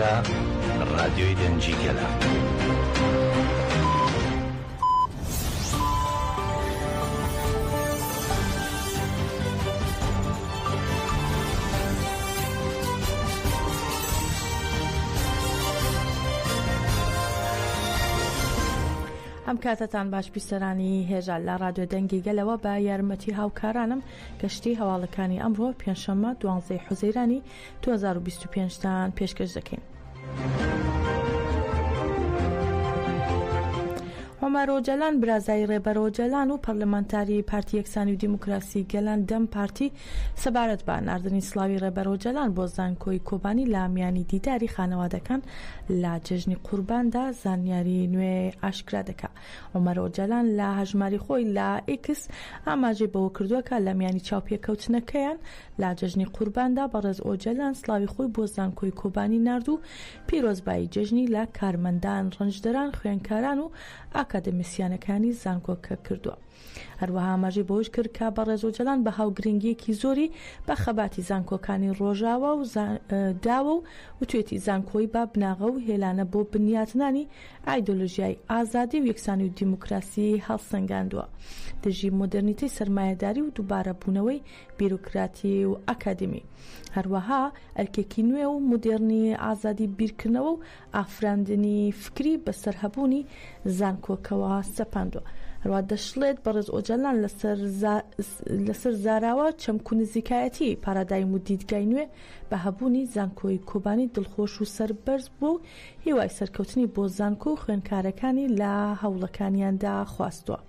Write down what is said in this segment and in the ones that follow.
ئێرە ڕادیۆی دەنگی گەلە. ئەم کاتەتان باش بیسەرانی هێژا لە ڕادیۆ دەنگی گەلەوە بە یارمەتی هاوکارانم گەشتی هەواڵەکانی ئەمڕۆ پێنجشەممە دوانزەی حوزەیرانی 2025 تان پێشکەش دەکەین. عومەر ئۆجەلان برازای ڕێبەر ئۆجەلان و پەرلەمانتاری پارتی یەکسانی و دیموکراسی گەلان دەم پارتی سەبارەت بە ناردنی سڵاوی ڕێبەر ئۆجەلان بۆ زانکۆی کۆبانی لە میانی دیداری خانەوادەکان لە جەژنی قورباندا زانیاری نوێ ئاشکرا دەکا. عومەر ئۆجەلان لە هەژماری خۆی لە ئیکس ئاماژەی بەوە کردووە کە لە میانی چاوپێکەوتنەکەیان لە جەژنی قورباندا بەڕێز ئۆجەلان سڵاوی خۆی بۆ زانکۆی کۆبانی نارد و پیرۆزبایی جەژنی لە کارمەندان، ڕەنجدەران، خوێندکاران و ئاکادمیسیانەکانی زانکۆکە کردووە. هەروەها ئاماژەی بەوەش کرد کە بەڕێز ئۆجەلان بەها و گرنگییەکی زۆری بە خەباتی زانکۆکانی ڕۆژاوا و داوە و وتوێتی زانکۆی بە بناغە و هێلانە بۆ بنیاتنانی ئایدۆلۆژیای ئازادی و یەکسانی و دیموکراسی هەڵسەنگاندووە دژی مۆدێرنیتەی سەرمایەداری و دووبارەبوونەوەی بیرۆکراتی و ئەکادیمی. هەروەها ئەرکێکی نوێ و مۆدێرنی ئازادی بیرکردنەوە و ئافراندنی فکری بەسەر هەبوونی زانکۆکەوە سەپاندووە. هەروەها دەشڵێت بەڕێز ئۆجالان لەسەر زاراوە، چەمک و نزیکایەتی پارادایم و دیدگای نوێ بە هەبوونی زانکۆی کۆبانی دڵخۆش و سەربەرز بووە و هیوای سەرکەوتنی بۆ زانکۆ و خوێندکارەکانی لە هەوڵەکانیاندا خواستووە.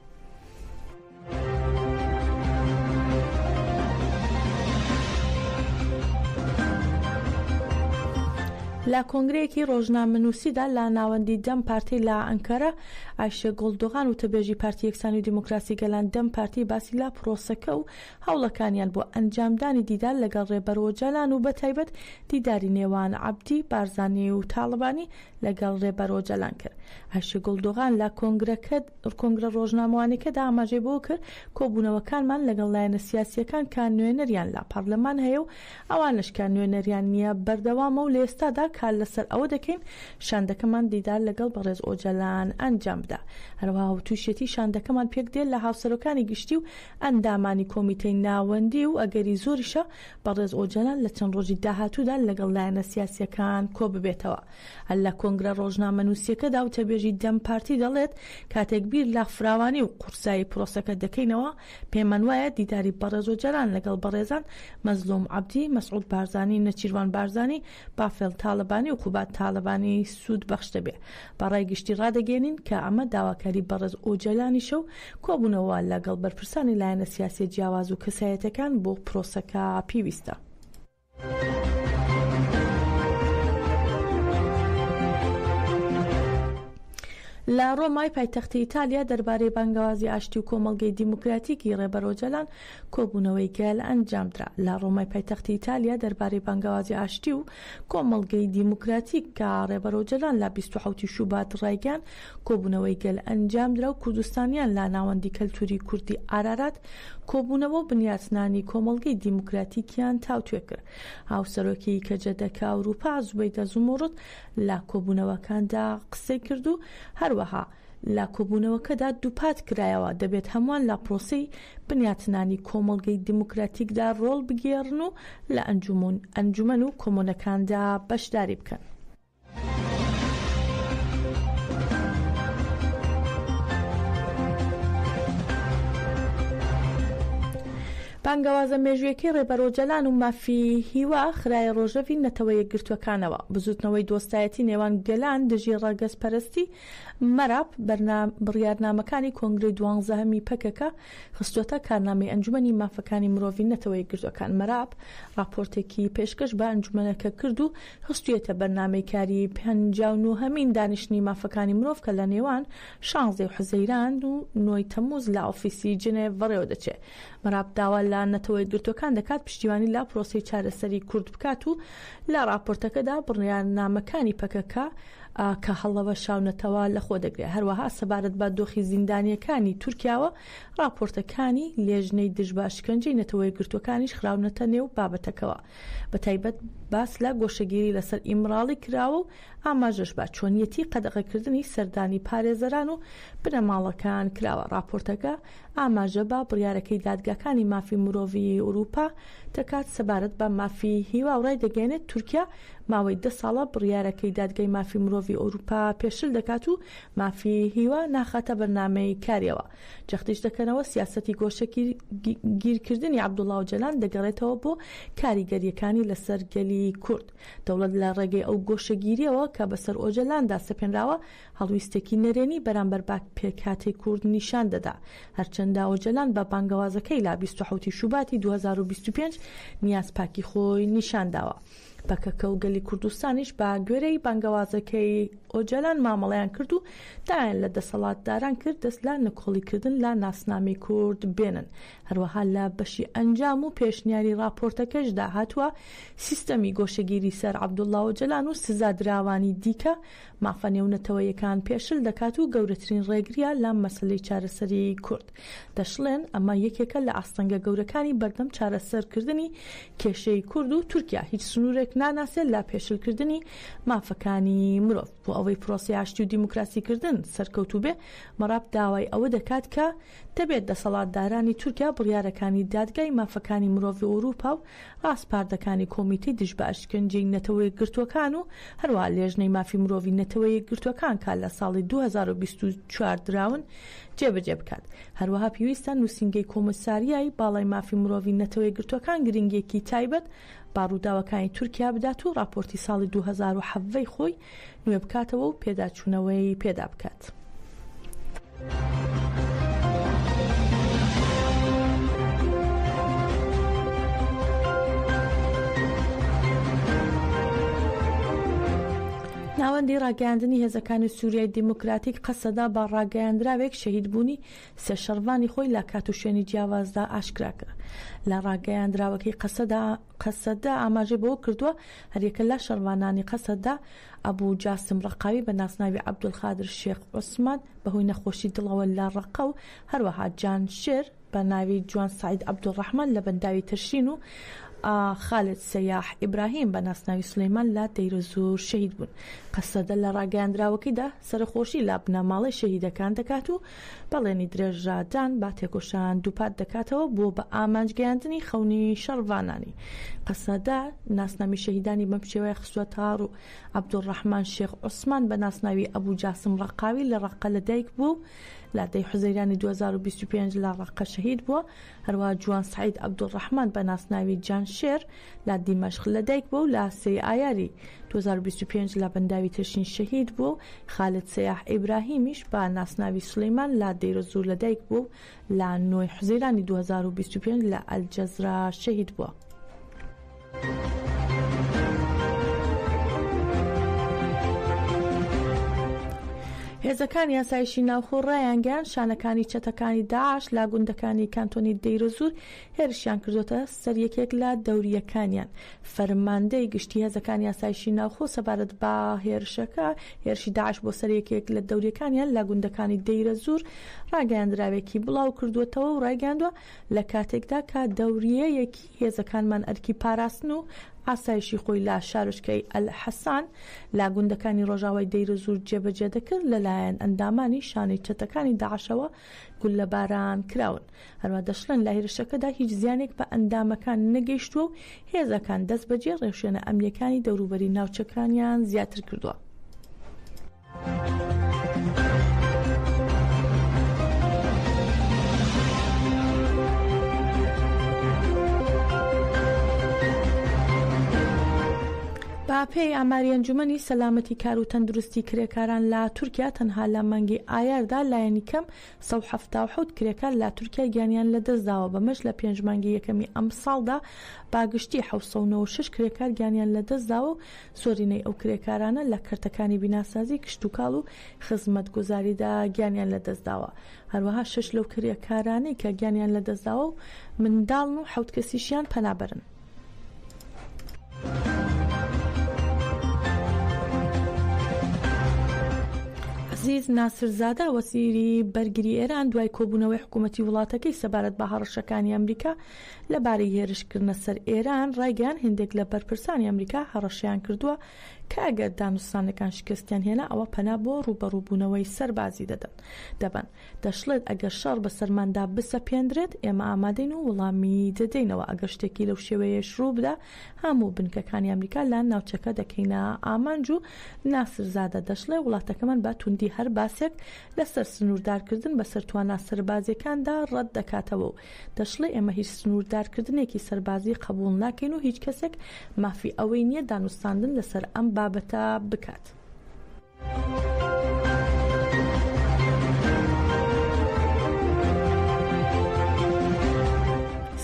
لە کۆنگرەیەکی ڕۆژنامەنووسیدا لە ناوەندی دەم پارتی لە ئەنکەرە، ئایشێ گوڵدۆغان وتەبێژی پارتی یەکسانی و دیموکراسی گەلان دەم پارتی باسی لە پرۆسەکە و هەوڵەکانیان بۆ ئەنجامدانی دیدار لەگەڵ ڕێبەر ئۆجالان و بەتایبەت دیداری نێوان عەبدی بارزانی و تاڵەبانی لەگەڵ ڕێبەر ئۆجالان کرد. ئایشێگوڵ دۆغان لە کۆنگرەکە کۆنگرە ڕۆژنامەوانیەکەدا ئاماژەی بەوە کرد، کۆبوونەوەکانمان لەگەڵ لایەنە سیاسییەکان کە نوێنەریان لە پەڕلەمان هەیە و ئەوانەش کە نوێنەریان نییە بەردەوامە و لە ئێستادا کار لەسەر ئەوە دەکەین شاندەکەمان دیدار لەگەڵ بەڕێز ئۆجالان ئەنجام بدا. هەروەها وتوشیەتی شاندەکەمان پێکدێت لە هاوسەرۆکانی گشتی و ئەندامانی کۆمیتەی ناوەندی و ئەگەری زۆریشە بەڕێز ئۆجالان لە چەند ڕۆژی داهاتوودا لەگەڵ لایەنە سیاسییەکان کۆببێتەوە. هەر لە کۆنگرە ڕۆژنامەنووسییەکەدا وتەبێژی دەم پارتی دەڵێت، کاتێک بیر لە فراوانی و قورسایی پرۆسەکە دەکەینەوە، پێمان وایە دیداری بەڕێز ئۆجالان لەگەڵ بەڕێزان مەزلوم عەبدی، مەسعود بارزانی، نەچیروان بارزانی، بافێڵ تاڵەبانی و قوباد تاڵەبانی سوودبەخش دەبێ. بە ڕای گشتی ڕادەگەیەنین کە ئەمە داواکاری بەڕێز ئۆجەلانیشە و کۆبوونەوە لەگەڵ بەرپرسانی لایەنە سیاسیە جیاواز و کەسایەتەکان بۆ پرۆسەکە پیویستە. لە ڕۆمای پایتەختی ئیتالیا دەربارەی بانگەوازی ئاشتی و کۆمەڵگەی دیموکراتیکی ڕێبەر ئۆجەلان کۆبوونەوەی گەل ئەنجامدرا. لە ڕۆمای پایتەختی ئیتالیا دەربارەی بانگەوازی ئاشتی و کۆمەڵگەی دیموکراتیک کە ڕێبەر ئۆجەلان لە 27 شوبات ڕایگەیاند کۆبوونەوەی گەل ئەنجامدرا و کوردستانیان لە ناوەندی کەلتوری کوردی ئارارات کۆبوونەوە و بنیاتنانی کۆمەڵگەی دیموکراتیکیان تاوتوێ کرد. هاوسەرۆکی کەجەدەکە ئەوروپا زوبەیدە زوموڕت لە کۆبوونەوەکاندا قسەی کرد و هەروەها لە کۆبوونەوەکەدا دووپات کرایەوە، دەبێت هەمووان لە پرۆسەی بنیاتنانی کۆمەڵگەی دیموکراتیکدا ڕۆڵ بگێڕن و لە ئەنجومەن و کۆمۆنەکاندا بەشداری بکەن. بانگەوازە مێژوویەکەی ڕێبەر ئۆجەلان و مافی هیوا خرایە ڕۆژەڤی نەتەوە یەکگرتووەکانەوە. بزووتنەوەی دۆستایەتی نێوان گەلان دژی ڕەگەزپەرستی، مەراپ، بڕیارنامەکانی کۆنگرەی دوانزەهەمی پەکەکە خستووەتە کارنامەی ئەنجومەنی مافەکانی مرۆڤی نەتەوە یەکگرتووەکان. مەراپ ڕاپۆرتێکی پێشکەش بە ئەنجومەنەکە کرد و خستوویەتە بەرنامەی کاری پەنجا و نۆهەمین دانیشتنی مافەکانی مرۆڤ کە لە نێوان شانزەی حوزەیران و نۆی تەمموز لە ئۆفیسی جنێڤ بەڕێوەدەچێت. مەراپ داوا لە نەتەوە یەکگرتووەکان دەکات پشتیوانی لە پرۆسەی چارەسەری کورد بکات و لە ڕاپۆرتەکەدا بڕیارنامەکانی پەکەکە. کە هەڵەوەشاونەتەوە لەخۆ دەگرێت. هەروەها سەبارەت بە دۆخی زیندانییەکانی تورکیاوە ڕاپۆرتەکانی لێژنەی دژ بە ئەشکەنجەی نەتەوەیەکگرتووەکانیش خراونەتە نێو بابەتەکەوە. بەتایبەت باس لە گۆشەگیری لەسەر ئیمراڵی کراوە و ئاماژەش بە چۆنیەتی قەدەغەکردنی سەردانی پارێزەران و بنەماڵەکان کراوە. ڕاپۆرتەکە ئاماژە بە بڕیارەکەی دادگاکانی مافی مرۆڤی ئورووپا دەکات سەبارەت بە مافی هیوا و ڕایدەگەیەنێت تورکیا ماوەی دە ساڵە بڕیارەکەی دادگای مافی مرۆڤی ئەوروپا پێشل دەکات و مافی هیوا ناخاتە بەرنامەی کاریەوە. جەختیش دەکەنەوە سیاسەتی گۆشەگیرکردنی عەبدوڵا ئۆجەلان دەگەڕێتەوە بۆ کاریگەرییەکانی لەسەر گەلی کورد. دەوڵەت لە ڕێگەی ئەو گۆشەگیرییەوە کە بەسەر ئۆجەلاندا سەپێنراوە، هەڵویستێکی نەرێنی بەرامبەر بە پێکهاتەی کورد نیشان دەدا. هەرچەندە ئۆجەلان بە بانگەوازەکەی لە 27 شوباتی 2025 نیازپاکی خۆی نیشان داوە. پەکەکە و گەلی کوردستانیش بە گوێرەی بانگەوازەکەی ئۆجەلان مامەڵەیان کرد و داوایان لە دەسەڵاتداران کرد دەست لە نکۆڵیکردن لە ناسنامەی کورد بێنن. هەروەها لە بەشی ئەنجام و پێشنیاری ڕاپۆرتەکەشدا هاتووە، سیستەمی گۆشەگیری سەر عەبدوڵڵا ئۆجەلان و سزادراوانی دیکە مافە نێونەتەوەیەکان پێشل دەکات و گەورەترین ڕێگرییە لە مەسەلەی چارەسەری کورد. دەشڵێن، ئەمە یەکێکە لە ئاستەنگە گەورەکانی بەردەم چارەسەرکردنی کێشەی کورد و تورکیا هیچ سنوورێک ناناسێت لە پێشلکردنی مافەکانی مرۆڤ. بۆ ئەوەی پرۆسەی ئاشتی و دیموکراسیکردن سەرکەوتوو بێ، مەراپ داوای ئەوە دەکات کە دەبێت دەسەڵاتدارانی تورکیا بڕیارەکانی دادگای مافەکانی مرۆڤی ئەوروپا و ڕاسپاردەکانی کۆمیتەی دژ بە ئەشکەنجەی نەتەوەیەکگرتووەکان و هەروەها لێژنەی مافی مرۆڤی نەتەوەیەکگرتووەکان کە لە ساڵی 2024 دراون جێبەجێ بکات. هەروەها پێویستە نووسینگەی کۆمساریای باڵای مافی مرۆڤی نەتەوەیەکگرتووەکان گرنگییەکی تایبەت بە ڕووداوەکانی تورکیا بدات و ڕاپۆرتی ساڵی 2017 ی خۆی نوێ بکاتەوە و پێداچوونەوەی پێدا بکات. ناوەندی ڕاگەیاندنی هێزەکانی سووریای دیموکراتیک قەسەدا بە ڕاگەیاندراوێک شەهیدبوونی سێ شەڕڤانی خۆی لە کات و شوێنی جیاوازدا ئاشکرا کرد. لە ڕاگەیاندراوەکەی قەسەدا قەسەدە ئاماژەی بەوە کردووە، هەریەکە لە شەڕڤانانی قەسەدە، ئەبو جاسم ڕەقاوی بە ناسناوی عەبدولقادر شێخ عوسمان بەهۆی نەخۆشی دڵەوە لە ڕەققە و هەروەها جان شێر بە ناوی جوان سەعید عەبدولڕەحمان لە بەنداوی تشرین و خالد سەیاح ئیبراهیم بە ناسناوی سولەیمان لە دەیرەزوور شەهید بوون. قەسەدە لە ڕاگەیاندراوەکەیدا سەرەخۆشی لە بنەماڵەی شەهیدەکان دەکات و بەڵێنی درێژەدان بە تێکۆشان دووپات دەکاتەوە بۆ بە ئامانج گەیاندنی خەونی شەڕڤانانی قەسەدە ناسنامی شەهیدانی بەم شێوەیە خستووەتەڕوو، عەبدولڕەحمان شێخ عوسمان بە ناسناوی ئەبو جاسم ڕەقاوی لە ڕەققە لەدایک بووە و لە دەی حوزەیرانی 2025 لە ڕەققە شەهید بووە، هەروەها جوان سەعید عەبدولڕەحمان بە ناسناوی جان شێر لە دیمەشق لەدایک بووە و لە سێی ئایاری 2025 لە بەنداوی تشرین شەهید بووە و خالد سەیاح ئیبراهیمیش بە ناسناوی سولەیمان لە دەیرەزوور لەدایک بووە و لە نۆی حوزەیرانی 2025 لە ئەلجەزرە شەهید بووە. هێزەکانی ئاسایشی ناوخۆ ڕایانگەیاند، شانەکانی چەتەکانی داعش لە گوندەکانی کانتۆنی دەیرەزوور هێرشیان کردۆتە سەر یەکێک لە دەورییەکانیان. فەرماندەی گشتی هێزەکانی ئاسایشی ناوخۆ سەبارەت بە هێرشەکە، هێرشی داعش بۆ سەر یەکێک لە دەورییەکانیان لە گوندەکانی دەیرەزوور ڕاگەیاندراوێکی بڵاوکردووەتەوە و ڕایگەیاندووە، لە کاتێکدا کە دەورییەیەکی هێزەکانمان ئەرکی پاراستن و ئاسایشی خۆی لە شارۆچکەی ئەلحەسان لە گوندەکانی ڕۆژاوای دەیرەزوور جێبەجێ دەکرد، لەلایەن ئەندامانی شانەی چەتەکانی داعشەوە گوللەباران کراون. هەروەها دەشڵێن لە هێرشەکەدا هیچ زیانێک بە ئەندامەکان نەگەیشتووە و هێزەکان دەستبەجێ ڕێوشوێنە ئەمنییەکانی دەوروبەری ناوچەکانیان زیاتر کردووە. بەپێی ئاماری ئەنجومەنی سەلامەتی کار و تەندروستی کرێکاران لە تورکیا تەنها لە مانگی ئایاردا لایەنی کەم 177 کرێکار لە تورکیا گیانیان لەدەستداوە، بەمەش لە پێنج مانگی یەکەمی ئەمساڵدا بە گشتی 796 کرێکار گیانیان لەدەستداوە و زۆرینەی ئەو کرێکارانە لە کەرتەکانی بیناسازی، کشتوکاڵ و خزمەتگوزاریدا گیانیان لەدەستداوە. هەروەها شەش لەو کرێکارانەی کە گیانیان لەدەستداوە و منداڵن و حەوت کەسیشیان پەنابەرن. عەزیز ناسرزادە، وەزیری بەرگری ئێران دوای کۆبوونەوەی حکوومەتی وڵاتەکەی سەبارەت بە هەڕەشەکانی ئەمریکا لەبارەی هێرشکردنە سەر ئێران ڕایگەیاند، هێندێک لە بەرپرسانی ئەمریکا هەڕەشەیان کردووە کە ئەگەر دانوستانەکان شکستیان هێنا ئەوە پەنا بۆ ڕووبەڕووبوونەوەی سەربازی دەدەن دەبەن. دەشڵێت، ئەگەر شەڕ بەسەرماندا بسەپێندرێت، ئێمە ئامادەین و وەڵامی دەدەینەوە، ئەگەر شتێکی لەو شێوەیەش ڕووبدا، هەموو بنکەکانی ئەمریکا لە ناوچەکە دەکەینە ئامانج و ناسرزادە دەشڵێ، وڵاتەکەمان بە توندی هەر باسێک لەسەر سنووردارکردن بەسەر توانا سەربازییەکاندا ڕەت دەکاتەوە و دەشڵێ، ئێمە هیچ سنووردارکردنێکی سەربازی قبوڵ ناکەین و هیچ کەسێک مافی ئەوەی نییە دانوستاندن لەسەر ئەم بابەتە بکات.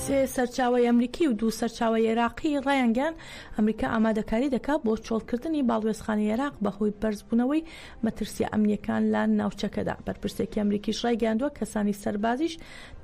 سێ سەرچاوەی ئەمریکی و دوو سەرچاوەی عێراقی ڕایانگەیاند، ئەمریکا ئامادەکاری دەکات بۆ چۆڵکردنی باڵوێزخانەی عێراق بەهۆی بەرزبوونەوەی مەترسییە ئەمنییەکان لە ناوچەکەدا. بەرپرسێکی ئەمریکیش ڕایگەیاندووە، کەسانی سەربازیش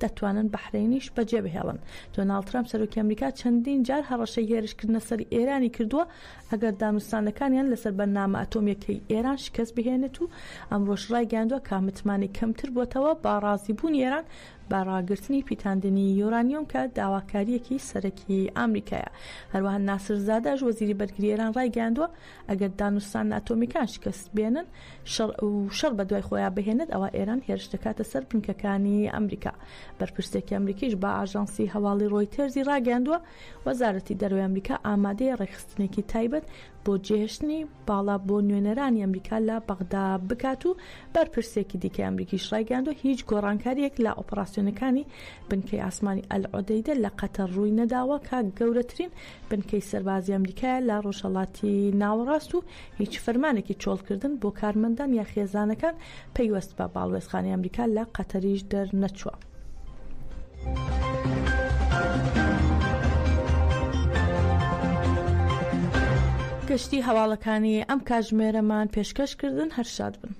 دەتوانن بەحرەینیش بەجێبهێڵن. دۆناڵد ترەمپ، سەرۆکی ئەمریکا چەندین جار هەڕەشەی هێرشکردنە سەر ئێرانی کردووە، ئەگەر دانوستانەکانیان لەسەر بەرنامە ئەتۆمییەکەی ئێران شکست بهێنێت و ئەمڕۆش ڕایگەیاندووە کە متمانەی کەمتر بووەتەوە بە ڕازیبوونی ئێران بە ڕاگرتنی پیتاندنی یۆرانیۆم کە داواکارییەکی سەرەکی ئامریکایە. هەروەها ناسر زادەش وەزیری بەرگری ئێران ڕایگەیاندووە ئەگەر دانوستانە ئەتۆمییەکان شکست بێنن شەڕ و شەڕ بەدوای خۆیا بهێنێت ئەوا ئێران هێرش دەکاتە سەر بنکەکانی ئەمریکا. بەرپرسێکی ئەمریکیش بە ئاژانسی هەواڵی ڕۆیتێرزی ڕاگەیاندووە وەزارەتی دەرەوەی ئەمریکا ئامادەیە ڕێکخستنێکی تایبەت بۆ جێهێشتنی باڵا بۆ نوێنەرانی ئەمریکا لە بەغدا بکات و بەرپرسێکی دیکەی ئەمریکیش ڕایگەیاندووە هیچ گۆڕانکارییەک لە ئۆپەراسیۆنەکانی بنکەی ئاسمانی ئەلعودەیدە لە قەتەر ڕووی نەداوە کە گەورەترین بنکەی سەربازی ئەمریکایە لە ڕۆژهەڵاتی ناوەڕاست و هیچ فەرمانێکی چۆڵکردن بۆ کارمەندان یا خێزانەکان پەیوەست بە باڵوێزخانەی ئەمریکا لە قەتەریش دەرنەچووە. گشتی هەواڵەکانی ئەم کاتژمێرەمان پێشکەش کردن هەر شاد بن.